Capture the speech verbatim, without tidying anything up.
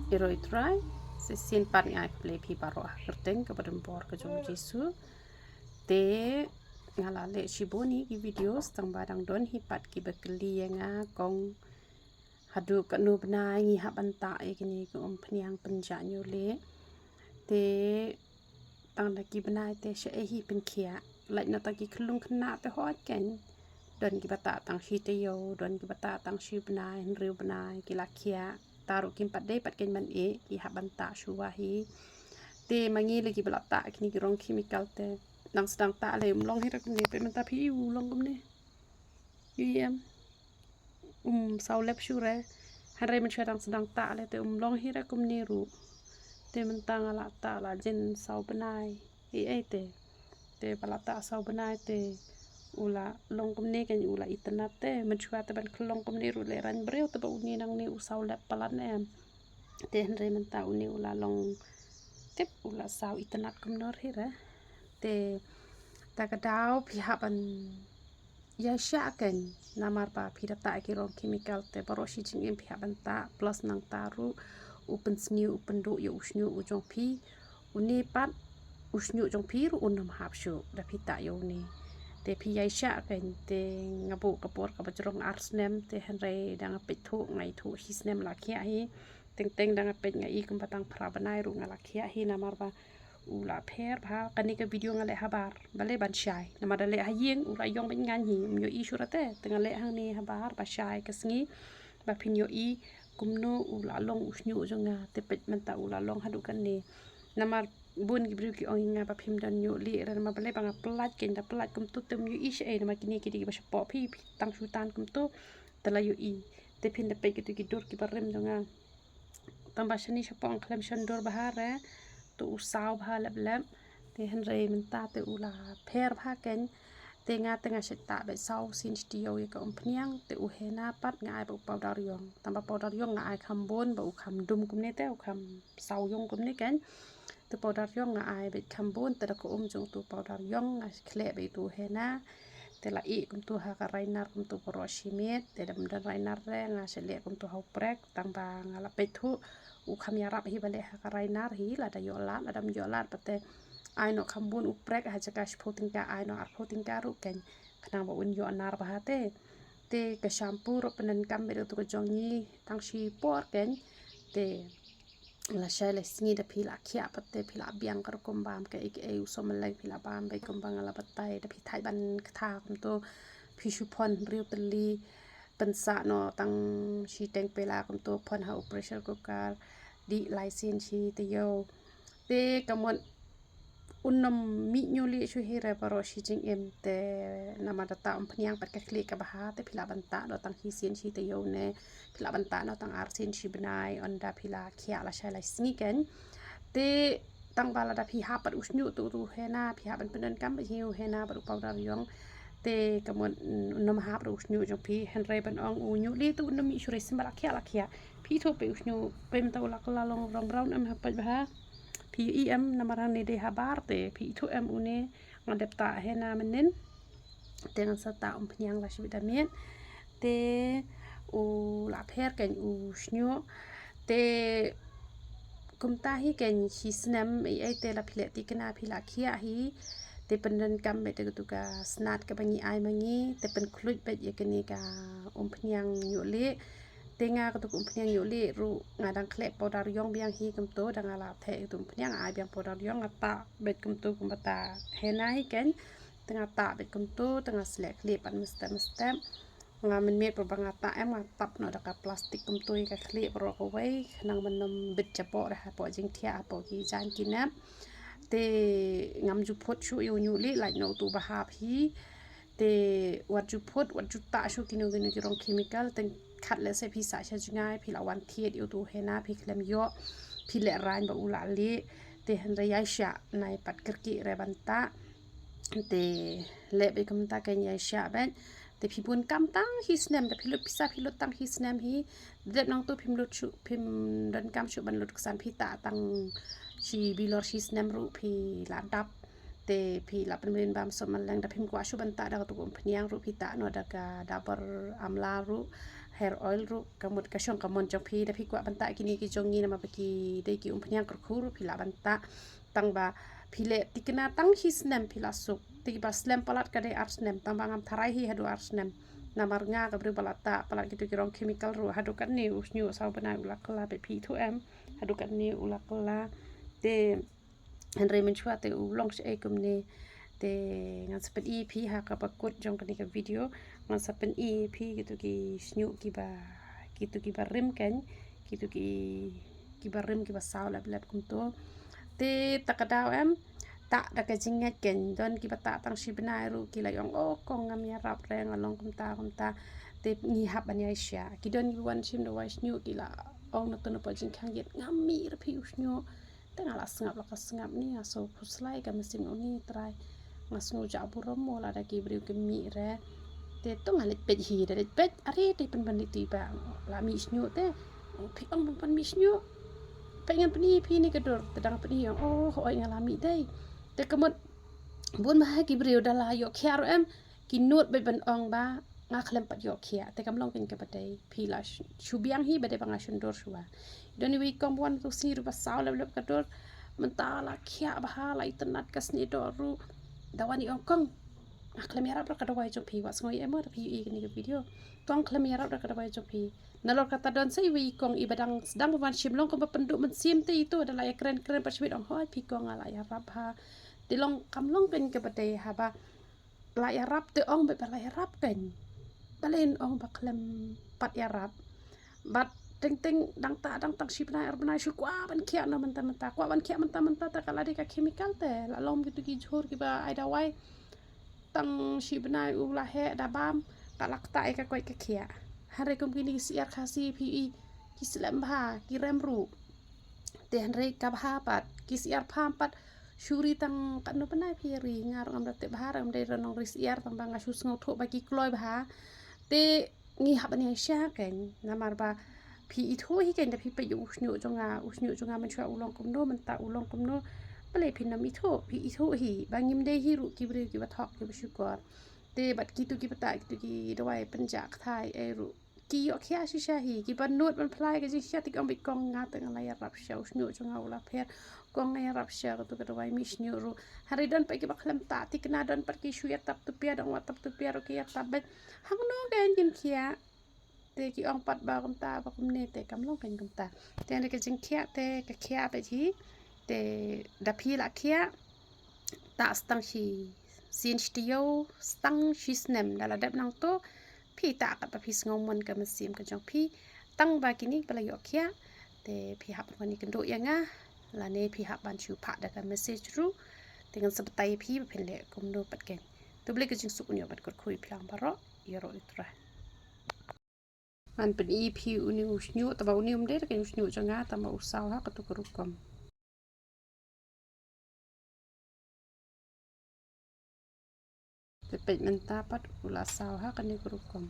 Ïa i Trai, shisien pat nga ai khublei phi baroh ha ka kyrteng kaba donbor ka jong u Jisu. Te nga la leh shibun hi ki videos tang ba dang don hi pat kiba kylli ïa nga kong haduh katno bnai ngi hap ban tah ïa kine ki umphniang pynjah ñiuhlieh. Te tang da ki bnai te shaei hi pynkhiah. Lait na tang ki khyllung khynnah te hooid kein. Don kiba tah tang shi taïew, don kiba tah tang shi bnai, hynriew bnai ki la khiah. Ta ruh kim pat dei pat kein ban ïeh, ki hap ban tah shuwa hi. Te ma ngi lei kiba la tah kine ki rong chemical te, nang sdang tah lei um long hi ra kumne, peit mynta phi i u long kumne. Ïohi em, um saw lep shuh re. Hynrei mynshuwa dang sdang tah lei te um long hi ra kumne ruh. Te mynta nga la tah la jin saw bnai. Ei ei te, te ba la tah saw bnai te u la long kumne kein, u la itynnad. Te mynshuwa te ban khyllung kumne ruh lehrain briew te ba une nangne u saw lep palat ne em. Te hynrei mynta une u la long tip, u la saw itynnad kumno hi re. Te ta ka daw phi hap ban ïaishah kein, namar ba phi da tah ki rong chemical te baroh shi jingim phi hap ban tah, plus nangta ruh u pynsniew u pynduh ïa u shñiuh u jong phi. Une pat u shñiuh jong phi ruh un ym hap shuh da phi tah ïa une. Te phi ïaishah kein, te nga buh ka por kaba jrong ar snem, te hynrei da nga peit thuh nga ithuh shi snem la khiah hi. Teng teng da nga peit nga i kumba tang phra bnai ruh nga la khiah hi, namar ba u la pher bha. Kane ka video nga leh habar, balei ban shai, namar da leh ha ïing u la ïong bad ngan hi, um ïohi shuh ra te, te nga leh hangne habar ba shai ka sngi ba phin ïohi kumno u la long u shñiuh jong nga. Te peit mynta u la long haduh kane. Namar bun ki briew ki ong ïa nga ba phim don ñiuhlieh re, namar balei ba nga pyllait kein, da pyllait kumto te um ïohi shaei, namar kine ki dei kiba shapoh phi, phi tang shu tan kumto te la ïohi. Te phin da peit kito ki dur kiba rim jong nga. Tang ba shane shapoh nga khlem shon dur bha re, to u saw bha lep lep. Te hynrei mynta te u la pher bha kein. Te nga te nga shait tah beit saw sien shi taïew ïa ka umphniang, te u henna pat nga ai beit u powder ïong. Tang ba powder ïong nga ai kham bun ba u kham dum kumne, te u kham saw ïong kumne kein. Te powder ïong nga ai beit kham bun, te da ka um jong uto u powder ïong nga khleh beit uto u henna. Te la ïeh kumto ha ka rai nar kumto baroh shi miet, te da ym don rai nar re nga shait leh kumto ha u prek, tang ba nga la peit thuh u kham ïarap hi ba leh ha ka rai nar hi, lada ïoh lad, lada ym ïoh lad pat te ai noh kham bun u prek, ha jaka shiphew tyngka ai noh arphew tyngka ruh kein, khnang ba un ïoh nar bha te. Te ka shampoo ruh pyndonkam beit da uto ka jong ngi tang shi por kein. Te la shai la sngi da phi la khiah pat te phi la biang ka rukom bam kaei kaei, u sohmynleng phi la bam beit kumba nga la batai, da phi thait ban ktha kumto phi shu phon hynriew tylli, pynsah noh tang shi teng pela kumto, phon ha u pressure cooker, dih lai sien shi taïew. Te ka mut un ym mih ñiuhlieh shuh hi re baroh shi jingim. Te namar da tah umphniang pat ka khlieh kaba ha, te phi lah ban tah noh tang hi sien shi taïew ne phi lah ban tah noh tang ar sien shi bnai, ynda phi la khiah la shai la sngi kein. Te tang ba lada phi hap pat u shñiuh, uto u henna phi hap ban pyndonkam beit hi, u henna bad u powder ïong. Te ka mut un ym hap ruh u shñiuh jong phi, hynrei ban ong u ñiuhlieh te un ym mih shuh re, symba la khiah la khiah. Phi ithuh peit u shñiuh, peit mynta u la kylla long rong brown em, ha peit bha. Phi ïohi em, namar hangne dei habar te phi ithuh em une, nga dep tah henna mynnin. Te ngan sa tah umphniang la shibit da miet. Te u la pher kein u shñiuh. Te kumta hi kein shi snem ei ei te la phi leh thikna phi la khiah hi. Te pyndonkam beit da katu ka snat kaba ngi ai ma ngi, te pynkhluit beit ïa kane ka umphniang ñiuhlieh. Te nga katu ka umphniang ñiuhlieh ruh nga dang khleh powder ïong biang hi kumto, da nga la theh ïa katu umphniang ai biang powder ïong, nga tah beit kumto kumba tah henna hi kein. Te nga tah beit kumto, te nga sleh khlieh pat mynstep mynstep. Nga mynmiet ba nga tah em nga tap noh da ka plastik kumto ïa ka khlieh baroh kawei, khnang ban ym bit jaboh re hapoh jingthiah, hapoh ki jaiñ ki nep. Te ngam ju phut shuh ïa u ñiuhlieh, lait noh uto ba hap hi. Te wat ju phut, wat ju tah shuh kino kino ki rong chemical, teng khat lehse phi sah sha jngai, phi la wan thied ïa uto u henna, phi khlem ïoh, phi lehraiñ ba u la lieh. Te hynrei ïaishah, nai pat kyrkieh re ban tah. Te leh beit kumta kein, ïaishah beit. Te phi bun kam tang hi snem, da phi lut pisa phi lut tang hi snem hi. Dep nangto phim lut shuh, phim donkam shuh ban lut ksan, phi tah tang shi bilor shi snem ruh phi la dap. Te phi la pynbeit bam sohmynleng, da phim kwah shuh ban tah da katu ka umphniang ruh, phi tah noh da ka Dabur Amla ruh. hair oil ruh, ka mut ka shong ka mon jong phi, da phi kwah ban tah kine ki jong ngi namar ba ki dei ki umphniang kyrkhu ruh phi lah ban tah. Tang ba phi leh tikna tang shi snem phi lah suk. Te kiba slem palat ka dei ar snem, tang ba ngam tharai hi haduh ar snem. Namar nga ka briew ba la tah palat kito ki rong chemical ruh, haduh katne u shñiuh saw bnai u la kylla, phi ithuh em, haduh katne u la kylla. Te hynrei mynshuwa te u long shaei kumne. Te ngan sa pyni phi ha kaba kut jong kane ka video, ngan sa pyni phi kito ki shñiuh kiba, kito kiba rim kein, kito ki, kiba rim kiba saw lep lep kumto. Te ta ka daw em, tah da ka jingngeit kein, don kiba tah tang shi bnai ruh ki la ong, "O kong, ngam ïarap re, nga long kumta kumta." Te ngi hap ban ïaishah. Ki don kiba wan shim dawai shñiuh ki la ong na to na pdeng jingkhang ïit, "Ngam mih re phi u shñiuh." Te nga la sngap la ka sngap, ni nga sngew khuslai ka mynsiem, ong ni Trai, nga sngew jah burom mo lada ki briew ki mih re. Te to nga leit peit hi, da leit peit, are te pynban leit ti ba la mih shñiuh te. Phi ong pynban mih shñiuh. Peit ngan pyni phi ne ka dur, te dang pyni ong, "O hooid nga la mih dei." Te ka mut bun bah ki briew da la ïoh khiah ruh em, ki nud beit ban ong ba nga khlem pat ïoh khiah, te kam long kein kaba dei. Phi la shu biang hi ba dei ba nga shon dur shuwa. Don iwei i kong ba wan tu sngi ruh ba saw lep lep ka dur, mynta la khiah bha, la itynnad ka snieh doh ruh. Da wan i ong, "Kong, nga khlem ïarap da ka dawai jong phi." Wat sngew ïa em, da phi ïohi kane ka video. "Kong, khlem ïarap da ka dawai jong phi." Nalor kata don sa iwei i kong iba dang sdang ba wan shim, long kumba pynduh mynsiem te ito, da la ïakren kren pat shibit, ong, "Hooid phi kong, nga la ïarap bha." Te long, kam long kein kaba dei haba la ïarap te ong beit ba la ïarap kein. Balei ong ba khlem pat ïarap? Bad teng teng dang tah, dang tang shi bnai ar bnai shu kwah ban khiah noh mynta mynta, kwah ban khiah mynta mynta, te ka la dei ka chemical te la long kito ki jhur kiba ai dawai. Tang shi bnai u la heh da bam, ka la ktah ïa ka koit ka khiah. Hynrei kum kine ki syiar Khasi phi i, ki slem bha, ki rem ruh. Te hynrei ka bha pat, ki syiar pham pat, shu ri tang katno bnai phi ri, nga ruh ngam da tip bha, ruh ngam dei ruh nongri syiar, tang ba nga shu sngewthuh ba ki kloi bha. Te ngi hap ban ïaishah kein, namar ba phi ithuh hi kein, da phi peit ïa u shñiuh jong nga, u shñiuh jong nga mynshuwa u long kumno, mynta u long kumno. Balei phin ym ithuh? Phi ithuh hi ba ngim dei hi ruh ki briew kiba thok kiba shukor. Te bad kito kiba tah kito ki dawai pynjah kthai ei ruh, ki ïoh khiah shisha hi. Kiba nud ban phla ïa ka jingshisha te ki ong beit, "Kong, nga te nga la ïarap shisha, u shñiuh jong nga u la pher. Kong, nga ïarap shisha kato ka dawai mih shñiuh ruh." Hynrei don pat kiba khlem tah tikna, don pat ki shu ïatap tupia, dang wat tap tupia ruh ki ïatap beit. Hangno kein kin khiah? Te ki ong pat ba kumta ba kumne, te kam long kein kumta. Te hynrei ka jingkhiah te ka khiah beit hi. Te da phi la khiah, tah tang shi sien shi taïew, tang shi snem, da la dep nangto, phi tah kat ba phi sngew mon ka mynsiem ka jong phi. Tang ba kine ba la ïoh khiah, te phi hap ban ïakynduh ïa nga, lane phi hap ban shu phah da ka message ruh. Te ngan sa batai ïa phi ba phin leh kumno pat kein. To U Blei ka jingsuk un ïoh bad kyrkhu ïa phi lang baroh, ïaroh ïa U Trai. Ngan pyni ïa phi une u shñiuh, tang ba une um dei ruh kein u shñiuh jong nga, tang ba u saw ha kato ka rukom. Te peit mynta pat u la saw ha kane ka rukom.